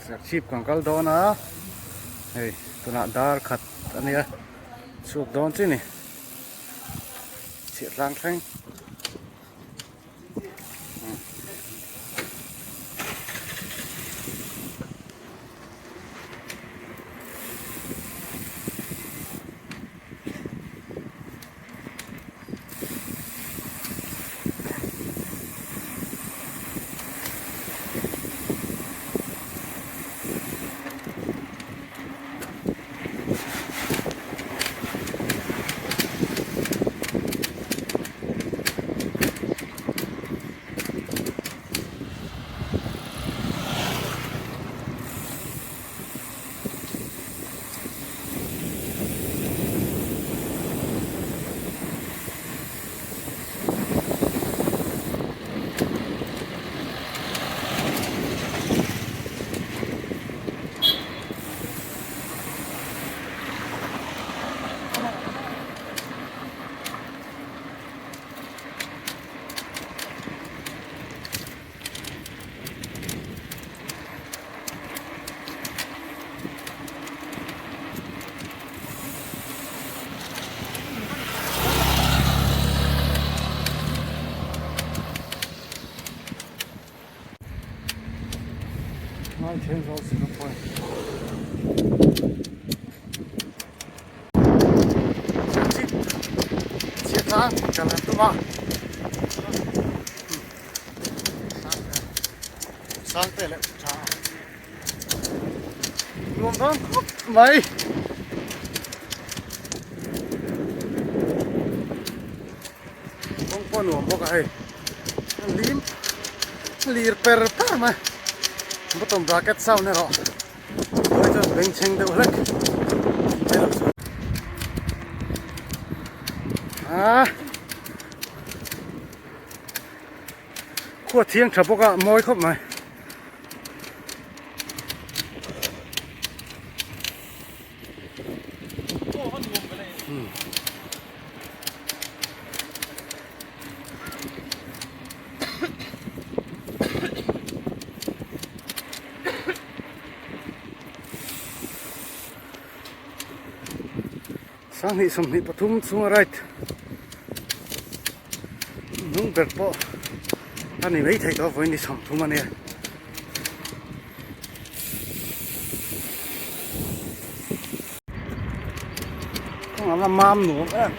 Serchhip kan kal dawn a hei tunah dar khat a nia chhuak dawn chi ni chhiahtlang thleng. Nuam dawn khawp mai. Kawng pawh nuam bawk a hei. Lim lir per per mai. Bottom bracket sound erawh tunah chuan bengchheng deuh hlek. Ah. Khua thiang tha bawk a mawi khawp mai. Sanghnih 23 chhunga right hnung ber pawh a ni mai thei tawh vawiin ni 30 a nia. Kawng anga mam nuam em.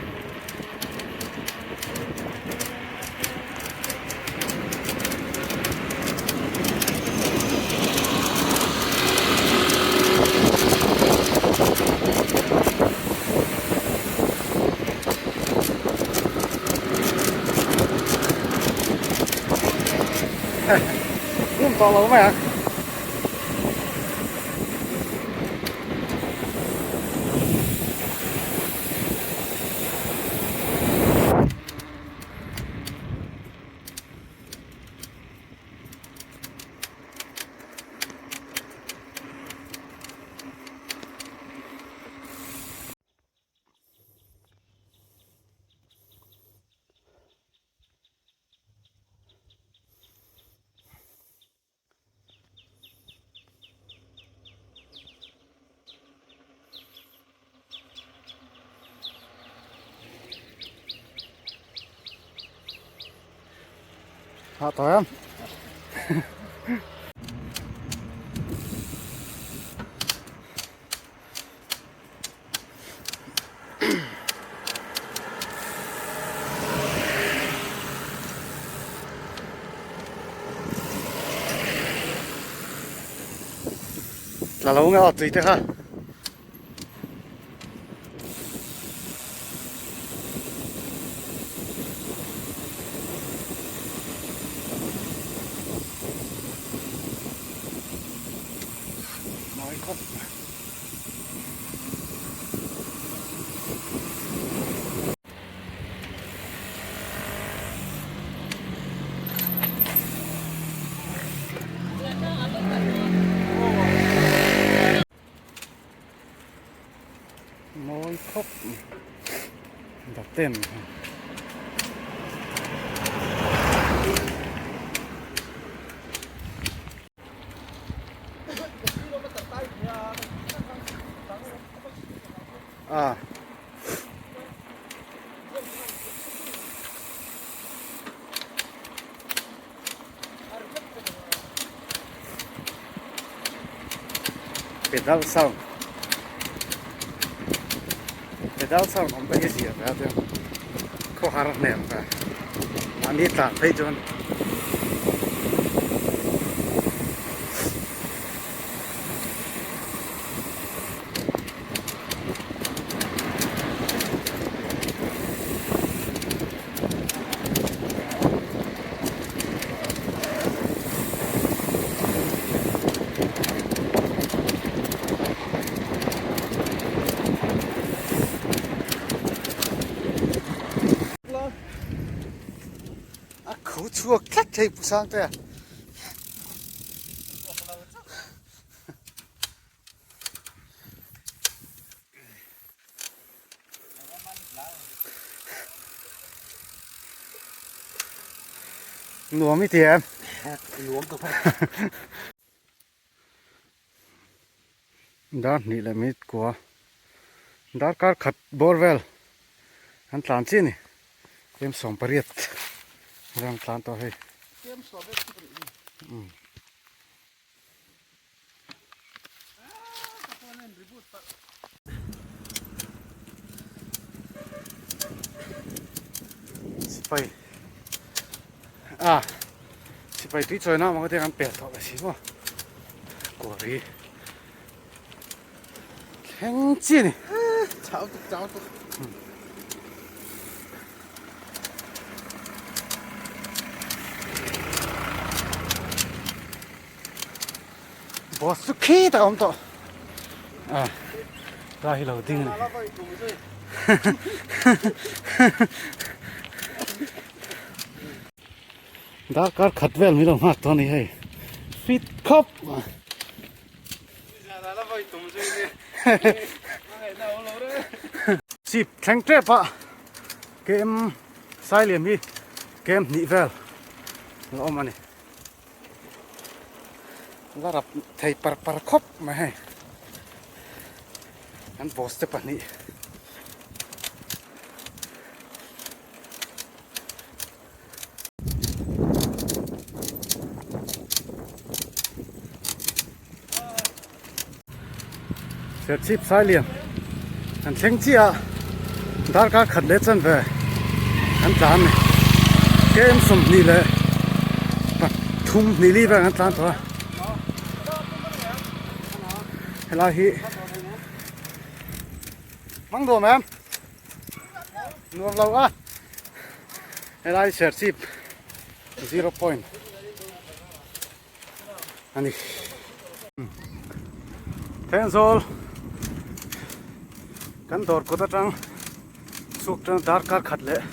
Rum tawh lo mai ang. Hah tawh em? Tla lo nge aw tui te kha. Mawi khawp. Mawi khawp daten. A. Pedal sound. Pedal sound awm te hi zia ve a chuan khawhar hmel ve. Mahni tlan phei chuan. A kho chhuak tlat thei Pu Sangtea. Nuam i ti em? Nuam ka phei. Dar hnih leh minute kua darkar khat bawr vel an tlan chiah a ni. Kem 80 vel an tlan tawh hei. Kem 80 chu ka nih hi. Sipai a sipai tui chawi na ang te kan pel tawh si maw kawr hi thleng chi a ni. Chau tuk chau tuk. Bus chu khi tak a awm tawh a car hi lo ding a ni darkar khat vel mai lo nghak tawh a ni hei fit khawp chip thleng tep a kem sailiam hi kem hnih vel a awm a ni. La rap thei par par khawp mai hei an boss te pahnih Serchhip Sailiam kan thleng chiah a darkar khat leh chanve kan tlan a ni kem 23 hnih li vel kan tlan tawh a helai hi hmang duam em nuam lo a helai Serchhip zero point. A ni. Thenzawl kan dawr kawt atang chhuk tang darkar khat leh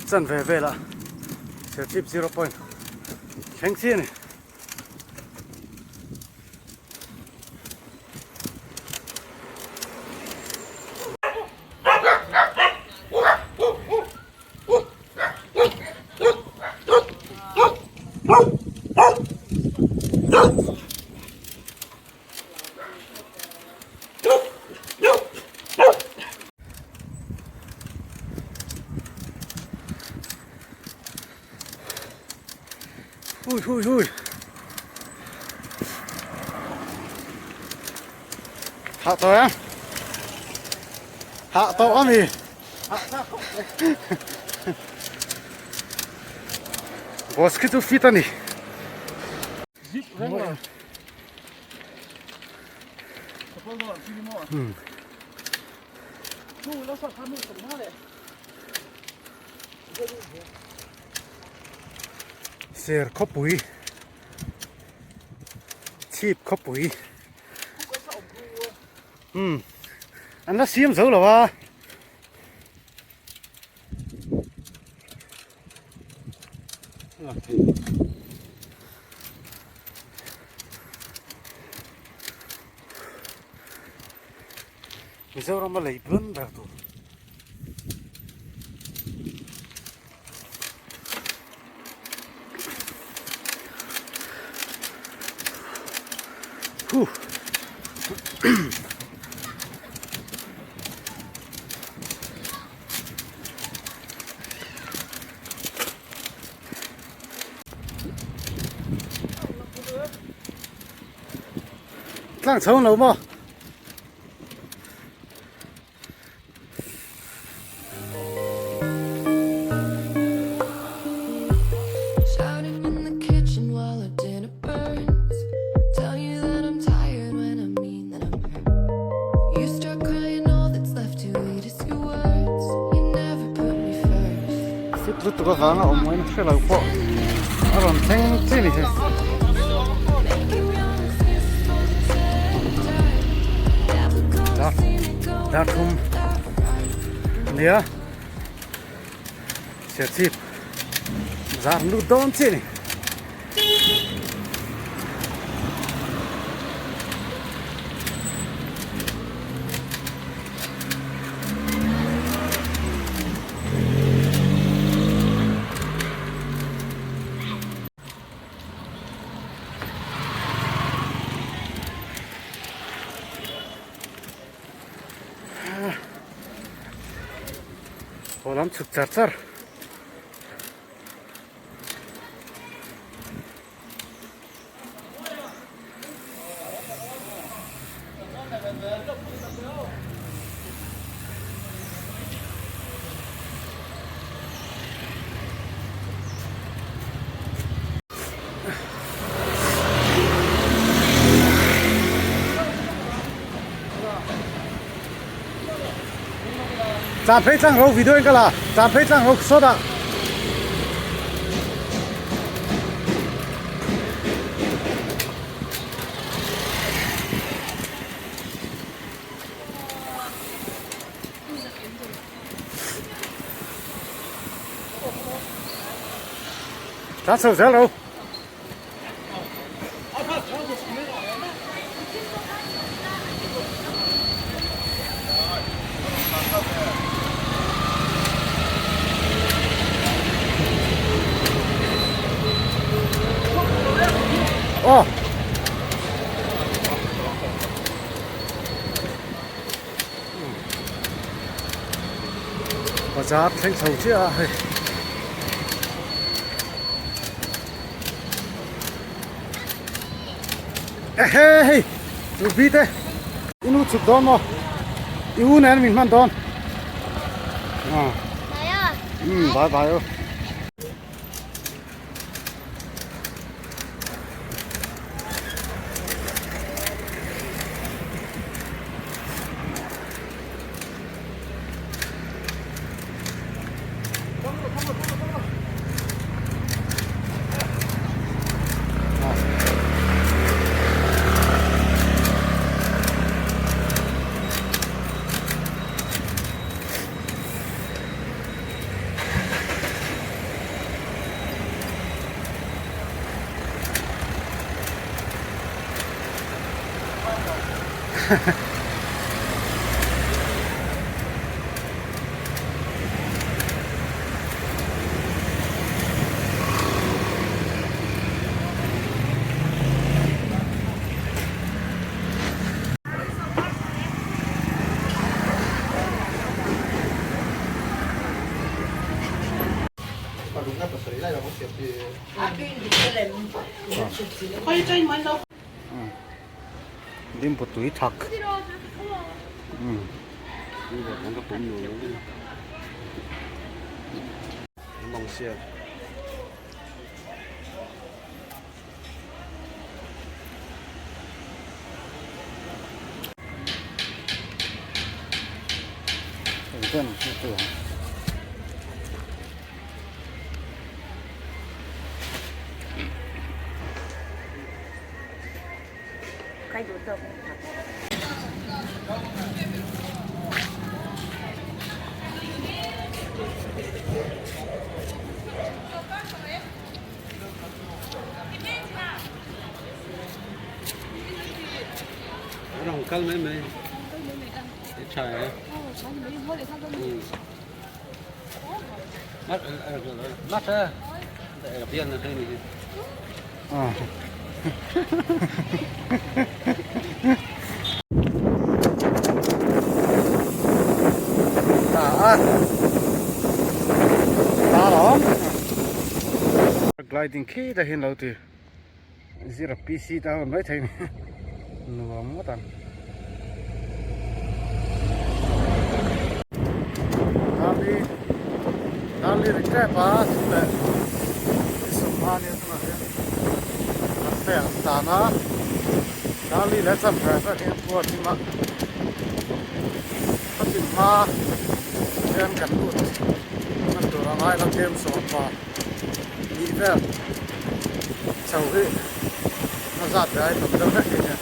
chanve velah Serchhip zero point thleng chi a ni. Hui hui hui. Hạ tawh em? Hạ tawh a mi? Boss khi chu fit a ni. Zip reng lo. Hmm. Ser khawpui chhip khawpui umm an la siam zo lo a. Mizoram a lei bun ber tur. Huh. Tlang chho lo maw? Fit lutuk avanga awm ngaina hre lo pawh a rawn thleng chi ni hi. Dar thum nia Serchhip zar lut dawn chi ni. Haw lam chhuk char char. Tlan phei tlang ro video in ka la tlan phei tlang ro sawtah. Tlan chho zel ro. Aw. Bazar thleng chho chiah a hei. Ehe hei chu bi te i nu chhuk dawn maw i u nen min hman dawn um bye bye aw. Limbu tui thak Gliding khi ta hian lo ti zira PC ta hawn mai thei ni. Nuam ngawt ang. Darli Darli ri tep a chu leh i sawmhma nia tunah hian an fe an tan a Darli leh champhai ah hian khua a thim a a thim hma hian kan lut hman tur a ngai lo tlem sawmpa nih vel chho hi a zat ve a tam deuh hlek hi nia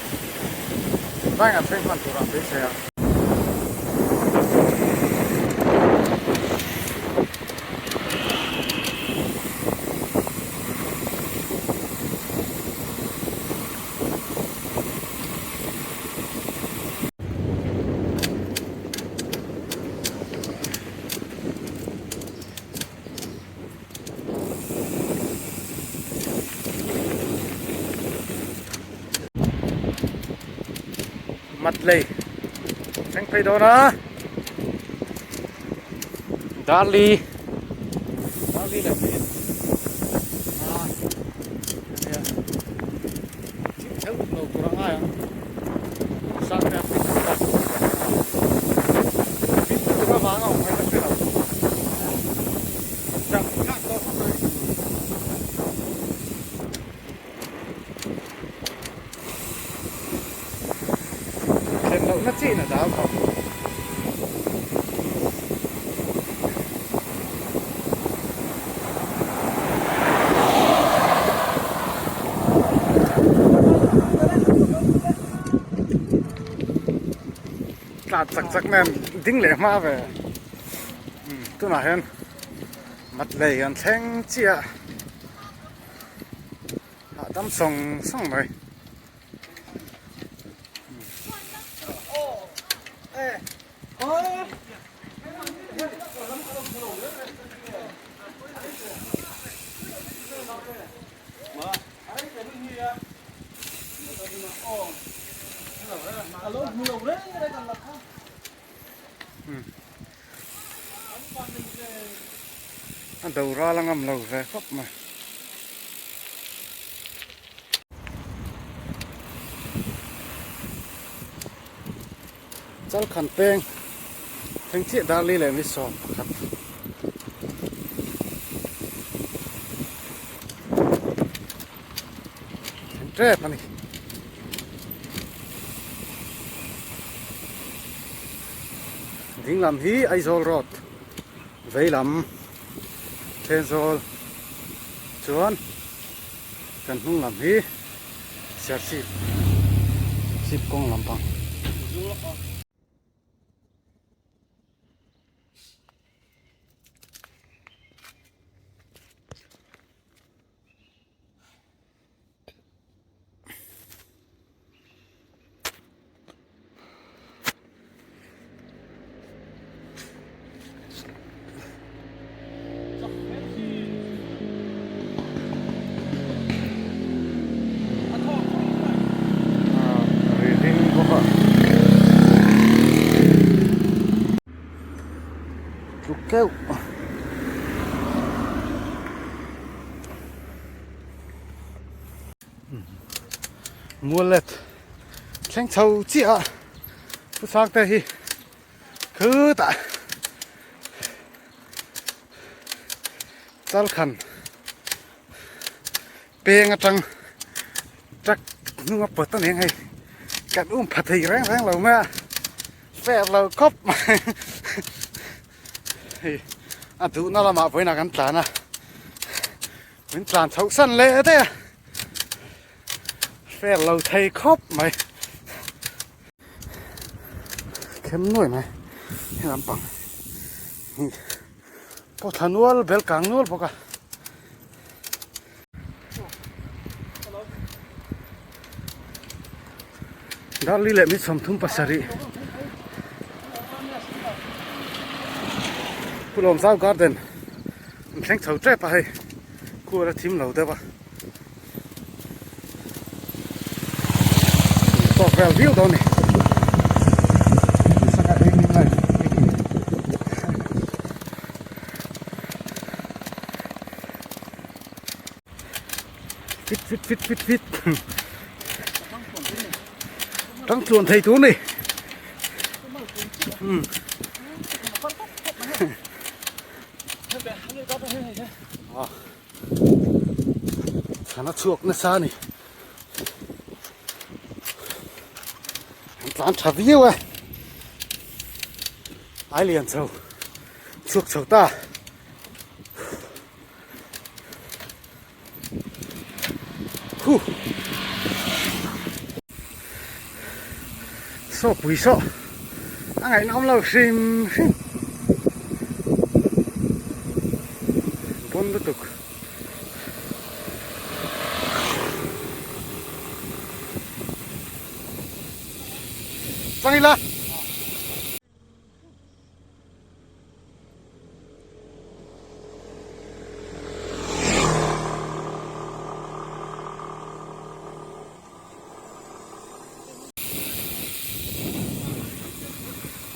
vai an thleng hman turah beisei a. Mat lei thleng phei dawn a Darli Darli leh hmel a nia thim theuh lo tur a ngai ang sang te a fit a fit lutuk avang a awm mai ka hre lo. Thlen lohna chin a dal tawh. Tlan chak chak nen ding leh hma ve. Tunah hian mat lei an thleng chiah a hahdam sawng sawng mai. A do ral a ngam lo ve khawp mai. Chalkhan peng thleng chiah Darli leh mi 11. Thleng tep a ni. Ding lam hi Aizawl road vei lam Thenzawl chuan kan hnung lam hi Serchhip chhip kawng lampang. Keuh. Muallet thleng chho chiah a thusang te hi khutah chalkhan peng atang truck hnung a pawt a ni ang hei kan um pha thei reng reng lo mai a fair lo khawp mai. Hei a duhna lamah vawiinah kan tlan a min tlan chhoh san leh daih a fair lo thei khawp mai khem nuai mai he lampang hi pawh thla nual bel kang nual bawk a. Darli leh mi 37 Pulawm Zau Garden an thleng chho tep a hei khual a thim lo deuh a tawk vel viau dawn a ni. Fit fit fit fit fit. Tang tluan thei tur ni. Um. Ah. Thana chhuak nasa ni. An tlan tha viau e. Ai lian chho. Chhuak chho ta. Huh. Saw pui saw a ngaihnawm lo hrim hrim pawn lutuk chang ila.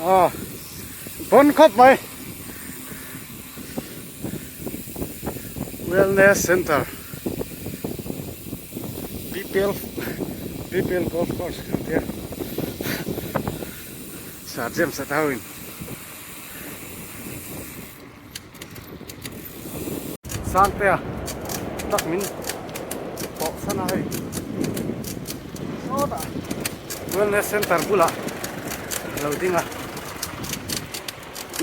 Aw bon khawp mai wellness center BPL BPL golf course kan tia. Sir James a tho in Sangtea tak min pawh san a hei sawtah wellness center bulah a lo ding a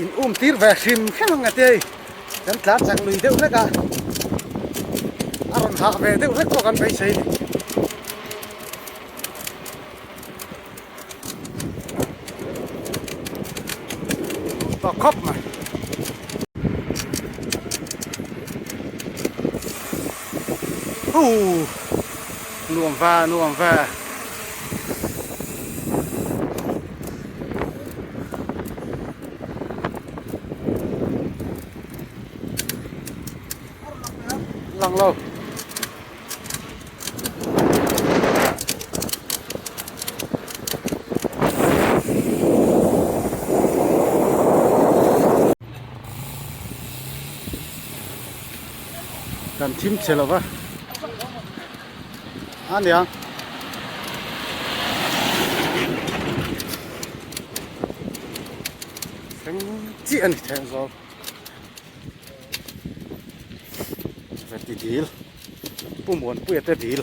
in um tir ve hrim hrim ang ati hei kan tlan chak lui deuh hlek a a rawn hah ve deuh hlek pawh kan beisei a ni. Tawh khawp mai. Huu nuam va nuam va. Lang lo. Kan thim che lo va a niang thleng chiah a ni thei ang zawk. Veti dil Pu Muanpuia te dil.